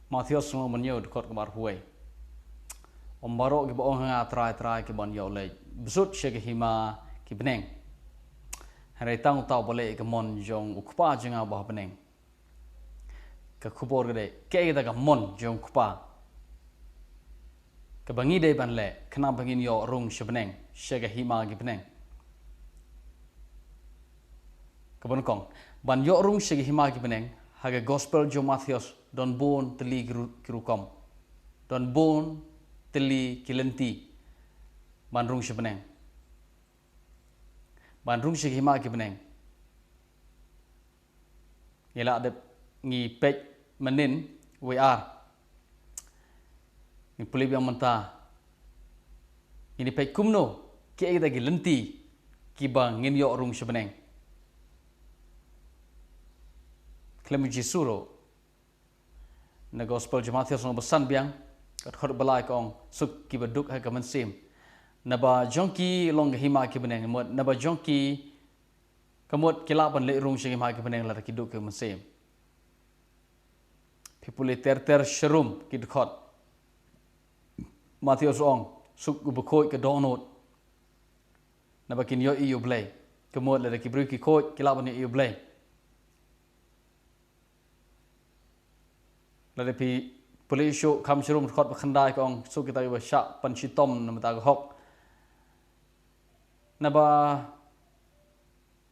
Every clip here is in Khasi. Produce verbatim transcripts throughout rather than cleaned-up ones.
Mathaios lynnong ba hynñiew dkhot kaba arphew wei. Ym baroh kiba ong ha nga Trai, Trai ki ban ïoh leit bsut sha ka hima ki bneng, hynrei tang uta uba leh ïa ka mon jong u Kpa jong nga uba ha bneng. Ka khubor ka dei, kaei kata ka mon jong u Kpa kaba ngi dei ban leh khnang ba ngin ïoh rung sha bneng, sha ka hima ki bneng. Kaba nyngkong, ban ïoh rung sha ka hima ki bneng, ha ka gospel jong u Mathaios don bun tylli ki ru-, ki rukom. Don bun tylli ki lynti ban rung sha bneng, ban rung sha ka hima ki bneng. Ngi la dep, ngi peit mynnin wei ar. Ngi pule biang mynta. Ngi peit kumno, kiei kita ki lynti kiba ngin ïoh rung sha bneng. Khlem u Jisu ruh, na gospel jong u Mathaios lynnong ba san biang, ka dkhot ba lai ka ong, suk kiba duk ha ka mynsiem. Naba jong ki long ka hima ki bneng, mut naba jong ki, ka mut ki lah ban leit rung sha ka hima ki bneng lada ki duk ha ka mynsiem. Phi pule ter ter sharum ki dkhot. Mathaios ong, suk uba khuid ka dohnud, naba kin ïohi ïa u Blei. Ka mut lada ki briew ki khuid ki lah ban ïohi ïa u Blei. Lada phi pule shuh kham sharum dkhot ba khyndai ka ong, suk kita kiba shah pynshitom na ka bynta ka hok, naba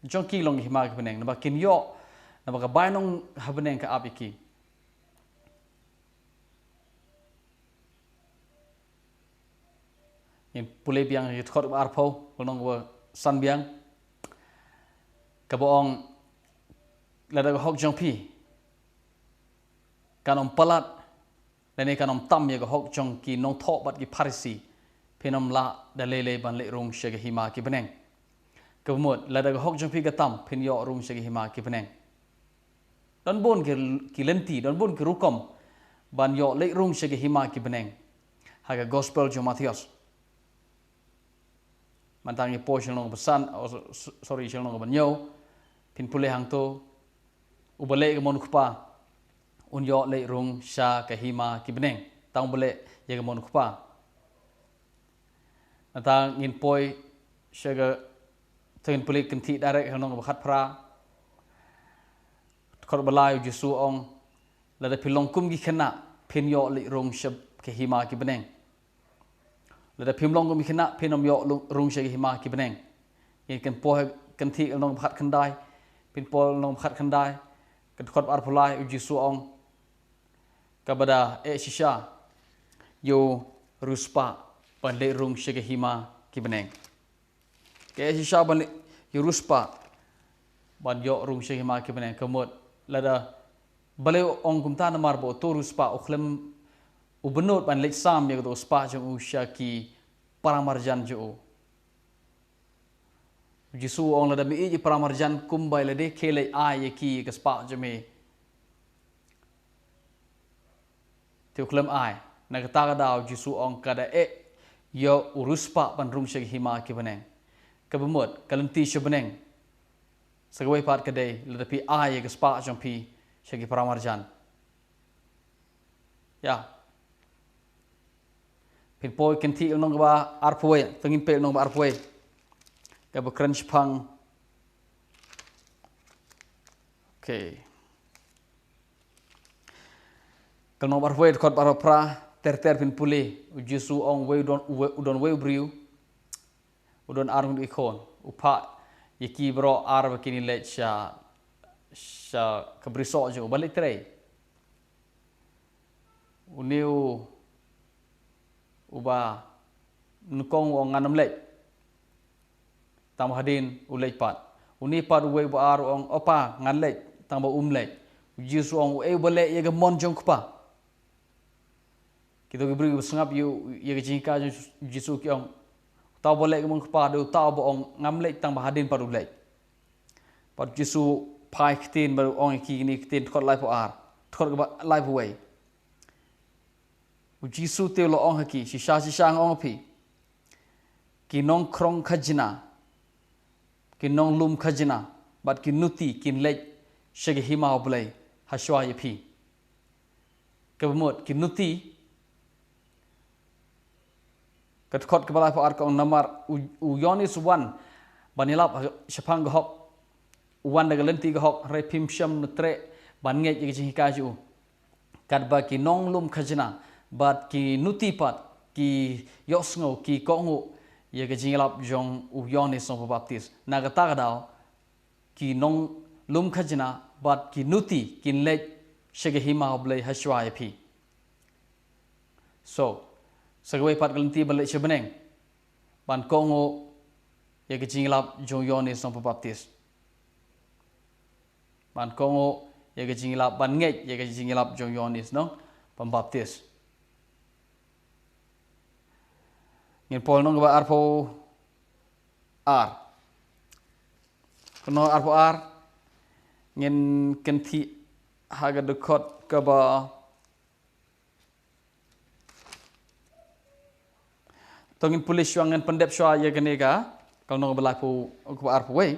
jong ki long ka hima ka bneng, naba kin ïoh, naba ka bainong ha bneng ka ap ïa ki. Ngin pule biang ïa ka dkhot ba arphew, lynnong ba san biang, kaba ong, lada ka hok jong phi kan ym palat, lane kan ym tam ïa ka hok jong ki nongthoh bad ki Pharisi, phin ym lah da lei lei ban leit rung sha ka hima ki bneng. Kaba mut, lada ka hok jong phi ka tam, phin ïoh rung sha ka hima ki bneng. Don bun ki, ki lynti, don bun ki rukom ban ïoh leit rung sha ka hima ki bneng ha ka gospel jong u Mathaios. Mynta ngi poi sha lynnong ba san, oh, s-, s-, sorry, sha lynnong ba hynñiew. Phin pule hangto, uba leh ïa ka mon u Kpa un ïoh leit rung sha ka hima ki bneng. Tang uba leh ïa ka mon u Kpa. Mynta ngin poi sha ka, to ngin pule kynthih direct ha lynnong ba khatphra. Dkhot ba lai u Jisu ong, lada phi long kum ki khynnah, phin ïoh leit rung sha ka hima ki bneng. Lada phim long kum ki khynnah, phin ym ïoh lung-, rung sha ka hima ki bneng. Ngin kynpoi kynthih lynnong ba khatkhyndai, phin poi lynnong ba khatkhyndai, ka dkhot ba arphew lai, u Jisu ong, kaba da eh shisha ïa u riewspah ban leit rung sha ka hima ki bneng. Ka eh shisha ban leit, ïa u riewspah ban ïoh rung sha ka hima ki bneng, ka mut lada balei u ong kumta, namar ba uto u riewspah u khlem, u bynnud ban leit sam ïa kato u spah jong u sha ki para marjan jong u. U Jisu u ong, lada me ïeit ïa para marjan kumba ïa lade, khie leit ai ïa ki ïa ka spah jong me. Te u khlem ai. Na kata ka daw u Jisu u ong ka da eh ïa u riewspah ban rung sha ka hima ki bneng. Kaba mut, ka lynti sha bneng sa kawei pat ka dei lada phi ai ïa ka spah jong phi sha ki para marjan. Ïa. Phin poi kynthih lynnong kaba arphew wei, to ngin peit lynnong ba arphew wei. Kaba kren shaphang. Okay. Ka lynnong ba arphew wei, dkhot ba arphew phra, ter ter phin pule, u Jisu u ong, wei u don, u wei, u don wei u briew, u don ar ngut ki khun, u phah ïa ki baroh ar ba kin ïa leit sha, sha ka brisoh jong u ban leit trei. Une u, uba nyngkong u ong, ngan ym leit. Tang ba hadien u leit pat. Une pat uwei uba ar u ong, o Pa, ngan leit, tang ba um leit. U Jisu u ong, uei uba leh ïa ka mon jong u Kpa? Kito ki briew kiba sngap ïa u, ïa ka jinghikai jong u Jisu ki ong, uta uba leh ïa ka mon u Kpa dei uta uba ong, ngam leit, tang ba hadien pat u leit. Bad u Jisu u phai ktien bad u ong ïa ki kine ki ktien, dkhot laiphew ar, dkhot kaba laiphew wei. U Jisu te u la ong ha ki, shisha shisha nga ong ha phi, ki nongkhrong khajna, ki nonglum khajna bad ki nuti kin leit sha ka hima U Blei ha shuwa ïa phi. Kaba mut, ki nuti, ka dkhot kaba laiphew ar ka ong namar u, u Ïoannis u wan ban ïalap shaphang ka hok, u wan da ka lynti ka hok, hynrei phim shym treh ban ngeit ïa ka jinghikai jong u. Katba ki nonglum khajna bad ki nuti pat ki ïohsngew, ki kohnguh ïa ka jingïalap jong u Ïoannis Nongpynbaptis. Na kata ka daw, ki nonglum khajna bad ki nuti kin leit sha ka hima U Blei hashwa ïa phi. So, sa kawei pat ka lynti ban leit sha bneng ban kohnguh ïa ka jingïalap jong u Ïoannis Nongpynbaptis. Ban kohnguh ïa ka jingïalap, ban ngeit ïa ka jingïalap jong u Ïoannis Nongpynbaptis. Ngin pule noh kaba arphew ar. Kano arphew ar, ngin kynthih ha ka dkhot kaba, to ngin pule shuwa, ngin pyndep shuwa ïa kane ka, kano kaba laiphew, kaba arphew wei.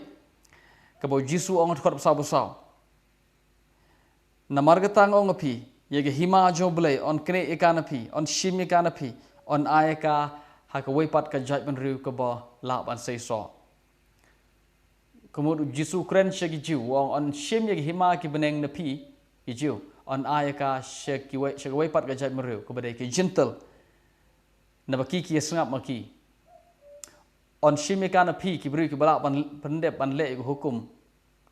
Kaba u Jisu u ong ha dkhot ba sawphew saw. Namar kata nga ong ïa phi, ïa ka hima jong U Blei yn knieh ïa ka na phi, yn shim ïa ka na phi, yn ai ïa ka ha kawei pat ka jaitbynriew kaba lah ban seisoh. Ka mut u Jisu u kren sha ki Jiw, u ong yn shim ïa ka hima ki bneng na phi, ki Jiw, yn ai ïa ka sha kiwei, sha kawei pat ka jaitbynriew, kaba dei ki Jentil. Naba ki ki ïa sngap ma ki. Yn shim ïa ka na phi, ki briew kiba lah ban pyndep ban leh ïa ka hukum,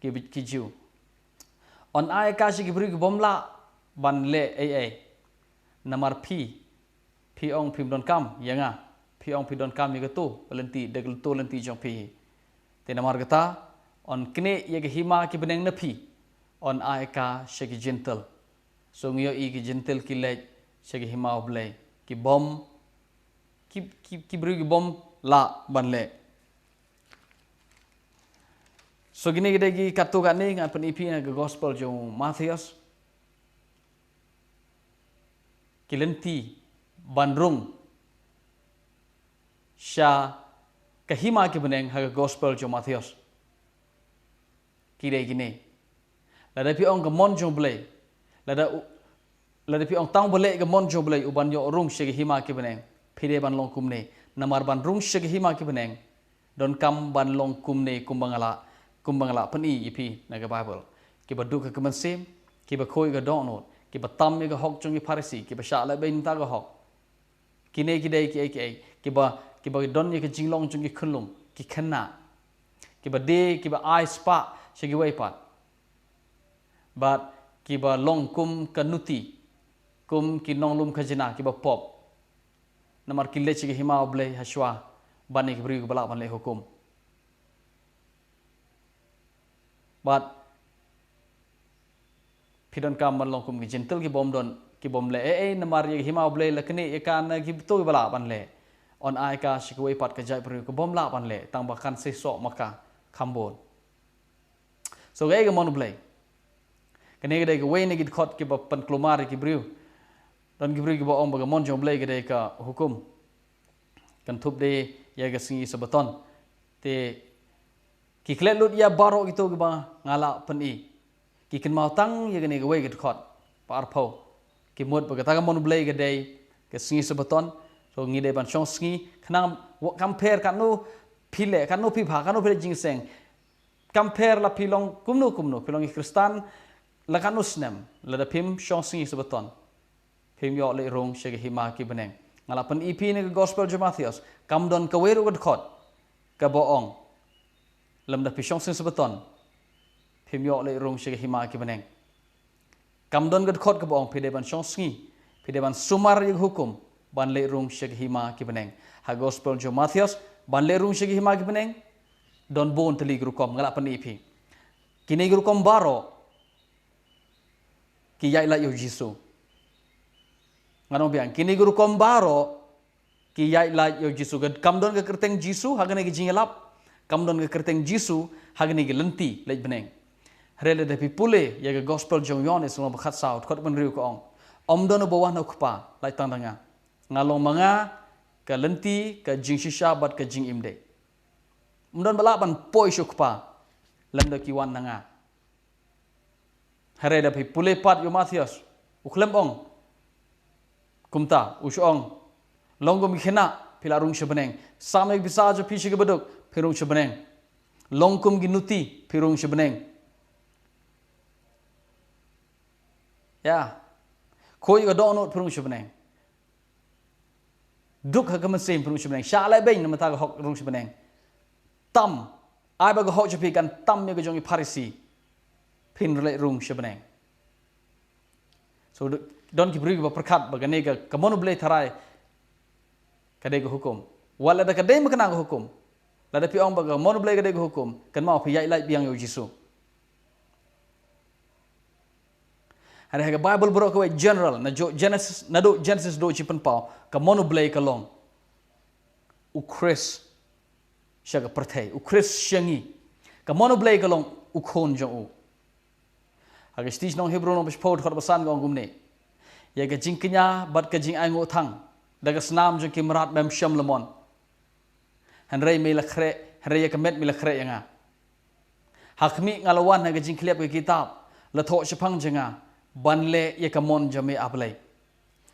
ki, ki Jiw. Yn ai ïa ka sha ki briew kibym lah ban leh ei ei. Namar phi, phi ong phim donkam ïa nga, phi ong phi donkam ïa kato ka lynti, da kato ka lynti jong phi. Te namar kata, yn knieh ïa ka hima ki bneng na phi, yn ai ïa ka sha ki Jentil. So ngi ïohi ki Jentil ki leit sha ka hima U Blei, kibym, ki, ki, ki briew kibym lah ban leh. So kine ki dei ki katto katne, ngan pyni ïa phi na ka gospel jong u Mathaios. Ki lynti ban rung sha ka hima ki bneng ha ka gospel jong u Mathaios. Ki dei kine. Lada phi ong ka mon jong U Blei, lada u, lada phi ong tang ba leh ka mon jong U Blei, u ban ïoh rung sha ka hima ki bneng, phi dei ban long kumne. Namar ban rung sha ka hima ki bneng, donkam ban long kumne, kumba nga la, kumba nga la pyni ïa phi na ka Baibl. Kiba duh ka mynsiem, kiba khuid ka dohnud, kiba tam ïa ka hok jong ki Pharisi, kiba shah lehbeiñ na ka hok. Kine ki dei kiei kiei, kiba, kiba don ïa ka jinglong jong ki khunlung, ki khynnah. Kiba die, kiba ai spah sha kiwei pat. Bad kiba long kum ka nuti, kum ki nonglum khajna, kiba pop. Namar ki leit sha ka hima U Blei hashwa ban ïa ki briew kiba lah ban leh hukum. Bad phi donkam ban long kum ki Jentil kibym don, kibym leh ei ei, namar ïa ka hima U Blei la knieh ïa ka na kito kiba lah ban leh. Yn ai ka sha kiwei pat ka jaitbynriew kibym lah ban leh, tang ba kan seisoh ma ka kham bun. So kaei ka mon U Blei? Kane ka dei kawei na ki dkhot kiba pynkulmar ïa ki briew. Don ki briew kiba ong ba ka mon jong U Blei ka dei ka hukum. Kan thup de ïa ka sngi Sabbaton. Te ki klet lut ïa baroh kito kiba nga la pyni. Ki kynmaw tang ïa kane kawei ka dkhot ba arphew. Ki mut ba kata ka mon U Blei ka dei ka sngi Sabbaton. So ngi dei ban shong sngi, khnang wa-, kam pher katno phi leh, katno phi bha, katno phi leh jingïaseng. Kam pher la phi long kumno kumno, phi long i Khristan la katno snem, lada phim shong sngi Sabbaton, phim ïoh leit rung sha ka hima ki bneng. Nga la pyni ïa phi na ka gospel jong u Mathaios, kam don kawei ruh ka dkhot kaba ong lymda phi shong sngi Sabbaton, phim ïoh leit rung sha ka hima ki bneng. Kam don ka dkhot kaba ong phi dei ban shong sngi, phi dei ban sumar ïa ka hukum ban leit rung sha ka hima ki bneng. Ha gospel jong u Mathaios, ban leit rung sha ka hima ki bneng, don bun tylli ki rukom, nga la pyni ïa phi. Kine ki rukom baroh ki ïaid lait ïa u Jisu. Ngan ong biang, kine ki rukom baroh ki ïaid lait ïa u Jisu. Ka, kam don ka kyrteng Jisu ha kane ka jingïalap, kam don ka kyrteng Jisu ha kane ka lynti leit bneng. Hynrei lada phi pule ïa ka gospel jong u Ïoannis lynnong ba khatsaw, dkhot ba hynriew ka ong, ym don uba wan ha u Kpa lait tang da nga. Nga long ma nga ka lynti, ka jingshisha bad ka jingim dei. Ym don ba lah ban poi sha u Kpa lymda kim wan na nga. Hynrei da phi pule pat ïa u Mathaios, u khlem ong Kumta, u shu ong, long kum ki khynnah, phi la rung sha bneng. Sam ïa ki pisa jong phi sha ki baduk, phi rung sha bneng. Long kum ki nuti, phi rung sha bneng. Ïa. Khuid ka dohnud, phi rung sha bneng. Duk ha ka mynsiem, phi rung sha bneng. Shah lehbeiñ namar ka hok, rung sha bneng. Tam, ai ba ka hok jong phi kan tam ïa ka jong ki Pharisi. Phin leit rung sha bneng. So, d-, don ki briew kiba pyrkhat ba kane ka, ka mon U Blei tharai ka dei ka hukum. Wat lada ka dei ma kane ka hukum, lada phi ong ba ka mon U Blei ka dei ka hukum, kynmaw phi ïaid lait biang ïa u Jisu. Hynrei ha ka Bible baroh kawei general, naduh Genesis, naduh Genesis duh Jingpynpaw, ka mon U Blei ka long U Khrist sha ka pyrthei, U Khrist sha ngi. Ka mon U Blei ka long U Khun jong u. Ha ka shithi shnong Hebru lynnong ba shiphew, dkhot ba san ka ong kumne: Ïa ka jingkñia bad ka jingainguh thang da ka snam jong ki mrad mem shym la mon. Hynrei me la khreh, hynrei ïa ka met me la khreh ïa nga. Ha khmih nga la wan ha ka jingkhlieh ka kitab, la thoh shaphang jong nga ban leh ïa ka mon jong me, A Blei.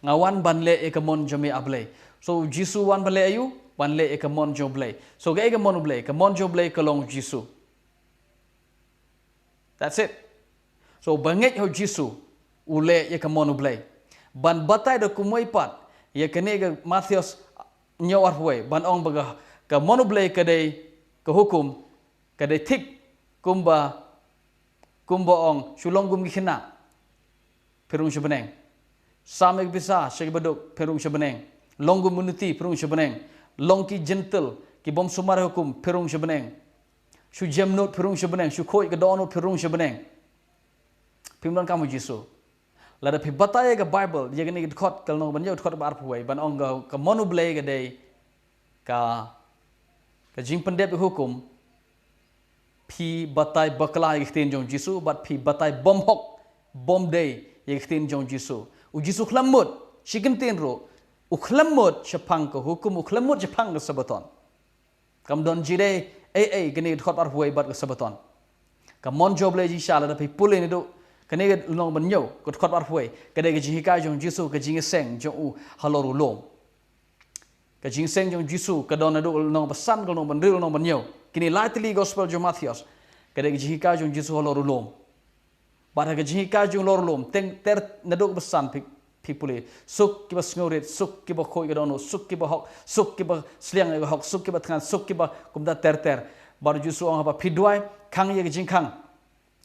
Nga wan ban leh ïa ka mon jong me, A Blei. So, Jisu wan ban leh aïu? Ban leh ïa ka mon jong U Blei. So, kaei ka mon U Blei? Ka mon jong U Blei ka long Jisu. That's it. So, ba ngeit ha u Jisu, u leh ïa ka mon U Blei. Ban batai da kumwei pat ïa kane ka Mathaios hynñiew arphew wei, ban ong ba ka, ka mon U Blei ka dei ka hukum, ka dei thik kumba, kumba ong, shu long kum ki khynnah, phi rung sha bneng. Sam ïa ki pisa sha ki baduk, phi rung sha bneng. Long kum ki nuti, phi rung sha bneng. Long ki jentil, ki bym sumar hukum, phi rung sha bneng. Shu jem nud, phi rung sha bneng. Shu khuid ka dohnud, phi rung sha bneng. Phim donkam u Jisu. Lada phi batai ïa ka Bible, ïa kane ka dkhot ka lynnong ba hynñiew, dkhot ba arphew wei, ban ong ka, ka mon U Blei ka dei ka, ka jingpyndep ïa ka hukum, phi batai bakla ïa ka ktien jong u Jisu, bad phi batai bym hok, bym dei ïa ka ktien jong u Jisu. U Jisu khlem mut, shi kyntien ruh, u khlem mut shaphang ka hukum, u khlem mut shaphang ka Sabaton. Kam don jingïadei ei ei kane ka dkhot arphew wei bad ka Sabaton. Ka mon jong U Blei, jingshisha lada phi pule naduh kane ka lynnong ba hynñiew, ka dkhot arphew wei, ka dei ka jinghikai jong u Jisu, ka jingïaseng jong u halor u lum. Ka jingïaseng jong u Jisu ka don naduh lynnong ba san, lynnong ba hynriew, lynnong ba hynñiew. Kine lai tylli gospel jong u Mathaios, ka dei ka jinghikai jong u Jisu halor u lum. Bad ha ka jinghikai jong u halor u lum, teng ter naduh ba san phi, phi pule: Suk kiba sngewrit, suk kiba khuid ka dohnud, suk kiba hok, suk kiba sliang ïa ka hok, suk kiba thngan, suk kiba, kumta ter ter. Bad u Jisu u ong, haba phi duwai, khang ïa ka jingkhang,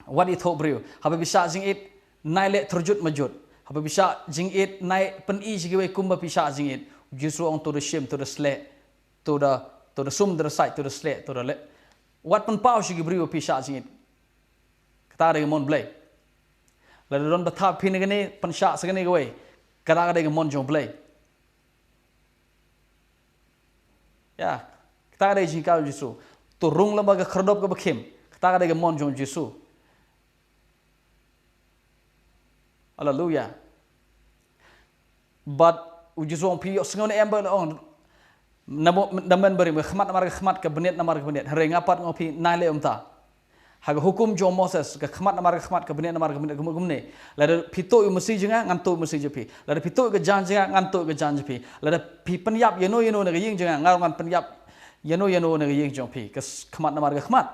wat ithuh briew. Haba phi shah jingit, nai leh tyrjut majut. Haba phi shah jingit, nai pyni sha kiwei kumba phi shah jingit. U Jisu u ong, to da shim, to da sleh, to da, to da sum, to da sait, to da sleh, to da leh. Wat pynpaw sha ki briew ba phi shah jingit. Kata ka dei ka mon Blei. Lada don ba thap phi na kane, pynshah sa kane kawei, kata ka dei ka mon jong Blei. Ïa, kata ka dei ka jinghikai u Jisu. To rung lem bad ka khyrdop kaba khim, kata ka dei ka mon jong u Jisu. Haleluya. Bad u Jisu u ong, phi ïohsngew ne em ba la ong, na mo-, na men barim, ka khmat namar ka khmat, ka bniat namar ka bniat. Hynrei nga pat nga ong ïa phi, nai leh kumta. Ha ka hukum jong u Moses, ka khmat namar ka khmat, ka bniat namar ka bniat, kumne. Lada phi tuh ïa u masi jong nga, ngan tuh ïa u masi jong phi. Lada phi tuh ïa ka jaiñ jong nga, ngan tuh ïa ka jaiñ jong phi. Lada phi pynïap ïano ïano na ka ïing jong nga, nga ruh ngan pynïap ïano ïano na ka ïing jong phi. Ka s-, khmat namar ka khmat,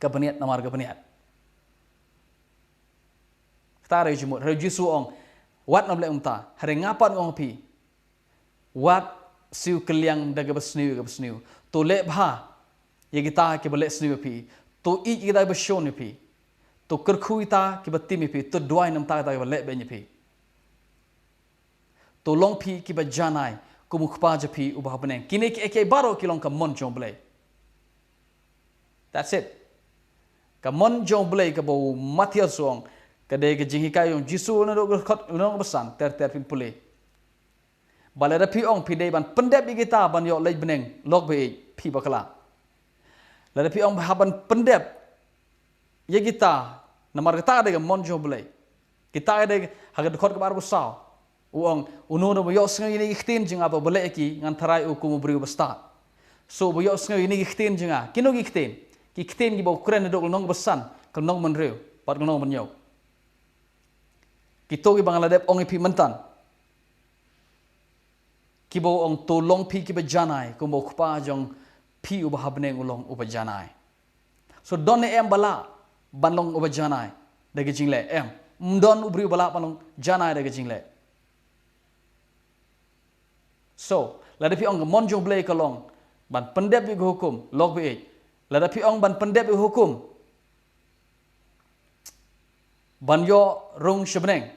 ka bniat namar ka bniat. Kata ka dei ka jingmut. Hynrei u Jisu u ong, wat nym leh kumta. Hynrei nga pat nga ong ïa phi, wat siew kylliang da kaba sniew ïa kaba sniew. To leh bha ïa kita kiba leh sniew ïa phi. To ïeit ïa kita kiba shun ïa phi. To kyrkhu ïa kita kiba tim ïa phi. To duwai na bynta kita kiba leh beiñ ïa phi. To long phi kiba janai kum u Kpa jong phi uba ha bneng. Kine kiei kiei baroh ki long ka mon jong u Blei. That's it. Ka mon jong u Blei kaba u Mathaios u ong, ka dei ka jinghikai jong u Jisu naduh ka dkhot lynnong ba san, ter ter phin pule. Bad lada phi ong phi dei ban pyndep ïa kita ban ïoh leit bneng lok ba ïeit, phi bakla. Lada phi ong ba hap ban pyndep ïa kita, namar kata ka dei ka mon jong u Blei. Kita ka dei ha ka dkhot kaba arphew saw. U ong, uno uno uba ïohsngew ïa kine ki ktien jong nga bad uba leh ïa ki, ngan tharai u kum u briew ba stad. So uba ïohsngew ïa kine ki ktien jong nga. Kino ki ktien? Ki ktien kiba u kren naduh ka lynnong ba san, ka lynnong ba hynriew bad ka lynnong ba hynñiew. Kito kiba nga la dep ong ïa phi mynta. kiba ong to long phi kiba janai kumba u Kpa jong phi uba ha bneng u long uba janai. So don ne em ba lah ban long uba janai da ka jingleh? Em, ym don u briew ba lah ban long janai da ka jingleh. So lada phi ong ka mon jong Blei ka long ban pyndep ïa ka hukum, lok ba ïeit, lada phi ong ban pyndep ïa ka hukum ban ïoh rung sha bneng,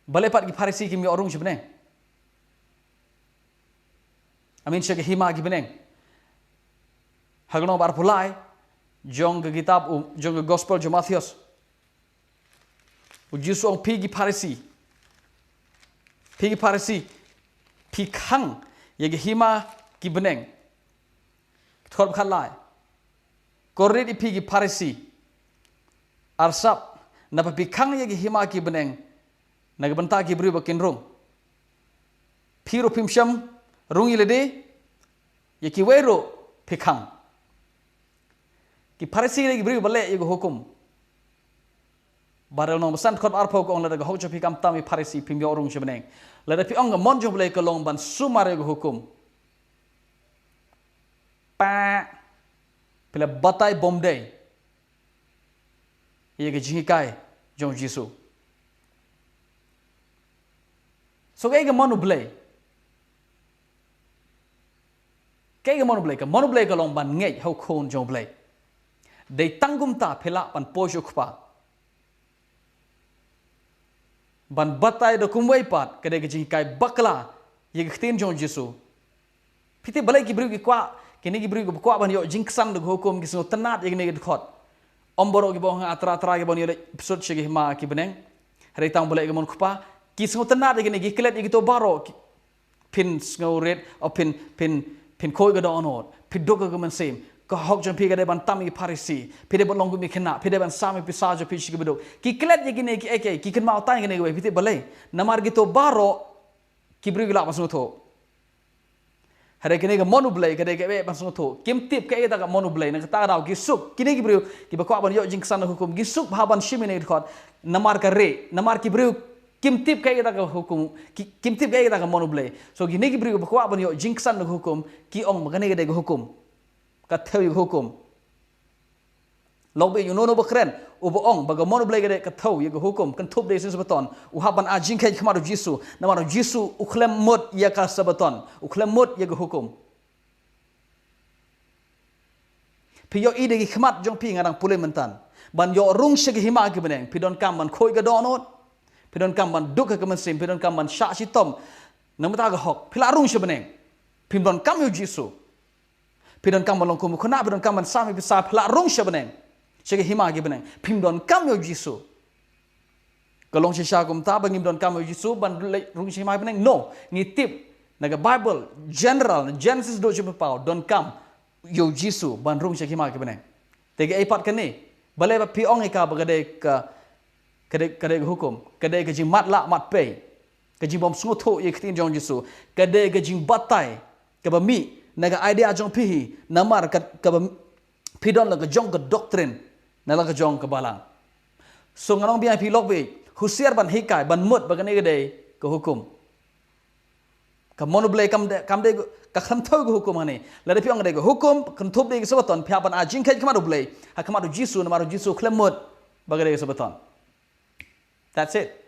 balei pat ki Pharisi kim ïoh rung sha bneng? I mean sha ka hima ki bneng. Ha ka lynnong ba arphew lai jong ka kitab u, jong ka gospel jong Mathaios, u Jisu u ong, phi ki Pharisi, phi ki Pharisi, phi khang ïa ka hima ki bneng. Dkhot ba khatlai, kordit ïa phi ki Pharisi, arsap, naba phi khang ïa ka hima ki bneng na ka bynta ki briew ba kin rung. Phi ruh phim shym rung ïa lade, ïa kiwei ruh phi khang. Ki Pharisi ne ki briew ba leh ïa ka hukum. Ba da lynnong ba san dkhot ba arphew ka ong, lada ka hok jong phi kam tam ïa Pharisi, phim ïoh rung sha bneng. Lada phi ong ka mon jong Blei ka long ban sumar ïa ka hukum, pa, phi la batai bymdei ïa ka jinghikai jong u Jisu. So kaei ka mon u Blei? Kaei ka mon u Blei? Ka mon u Blei ka long ban ngeit ha u Khun jong u Blei. Dei tang kumta phi lah ban poi sha u Kpa. Ban batai da kumwei pat ka dei ka jinghikai bakla ïa ka ktien jong u Jisu. Phi tip balei ki briew ki kwah, kine ki briew kiba kwah ban ïoh jingksan da ka hukum ki sngewtynnad ïa kine ki dkhot. Ym baroh kiba ong ha atra atra kiba ïoh leit bsut sha ka hima ki bneng. Hynrei tang ba leh ka mon u Kpa, ki sngewtynnad ïa kine, ki klet ïa kito baroh, ki, phin sngewrit, o phin, phin, phin khuid ka dohnud, phin duk ka mynsiem. Ka hok jong phi ka dei ban tam ïa ki Pharisi, phi dei ban long kum ki khynnah, phi dei ban sam ïa ki pisa jong phi sha kiba duk. Ki klet ïa kine kiei kiei, ki kynmaw tang ïa kine kiwei, phi tip balei? Namar kito baroh ki briew ki lah ban sngewthuh. Hynrei kane ka mon u Blei ka dei kaba eh ban sngewthuh. Kim tip kaei kata ka mon u Blei, na kata ka daw ki suk, kine ki briew kiba kwah ban ïoh jingksan da ka hukum, ki suk bha ban shim ïa kine ki dkhot. Namar ka rieh, namar ki briew kim tip kaei kata ka hukum, ki, kim tip kaei kata ka mon u Blei. So kine ki briew kiba kwah ban ïoh jingksan da ka hukum, ki ong ba kane ka dei ka hukum. Ka thew ïa ka hukum. Lok ba ïeit, uno uno uba kren, uba ong ba ka mon u Blei ka dei ka thew ïa ka hukum, kynthup da ka sngi Sabaton, u hap ban ai jingkheiñ ha khmat u Jisu, namar u Jisu u khlem mut ïa ka Sabaton, u khlem mut ïa ka hukum. Phi ïohi da ki khmat jong phi, nga dang pule mynta, ban ïoh rung sha ka hima ki bneng, phi donkam ban khuid ka dohnud, phi donkam ban duk ka mynsiem, phi donkam ban shah shitom. Namar kata ka hok, phi lah rung sha bneng, phim donkam ïa u Jisu. Phi donkam ban long kum u khynnah, phi donkam ban sam ïa ki pisa, phi lah rung sha bneng, sha ka hima ki bneng, phim donkam ïa u Jisu. Ka long shisha kumta ba ngim donkam ïa u Jisu ban leit rung sha ka hima ki bneng? No, ngi tip na ka Baibl, general, na Genesis duh sha Pynpaw, donkam ïa u Jisu ban rung sha ka hima ki bneng. Te kaei pat kane? Balei ba phi ong ïa ka ba ka dei ka, ka dei, ka dei ka hukum, ka dei ka jingmatlah matpei, ka jingbym sngewthuh ïa ka ktien jong u Jisu, ka dei ka jingbatai kaba mih na ka idea jong phi hi, namar ka, kaba phi don la ka jong ka doctrine na la ka jong ka balang. So ngan ong biang ïa phi lok ba ïeit, husiar ban hikai, ban mut ba kane ka dei ka hukum. Ka mon u Blei kam dei, kam dei ka khlem thew ka hukum hangne. Lada phi ong ka dei ka hukum, kynthup da ka Sabaton, phi hap ban ai jingkheiñ ha khmat u Blei, ha khmat u Jisu, namar u Jisu u khlem mut ba ka dei ka Sabaton. That's it.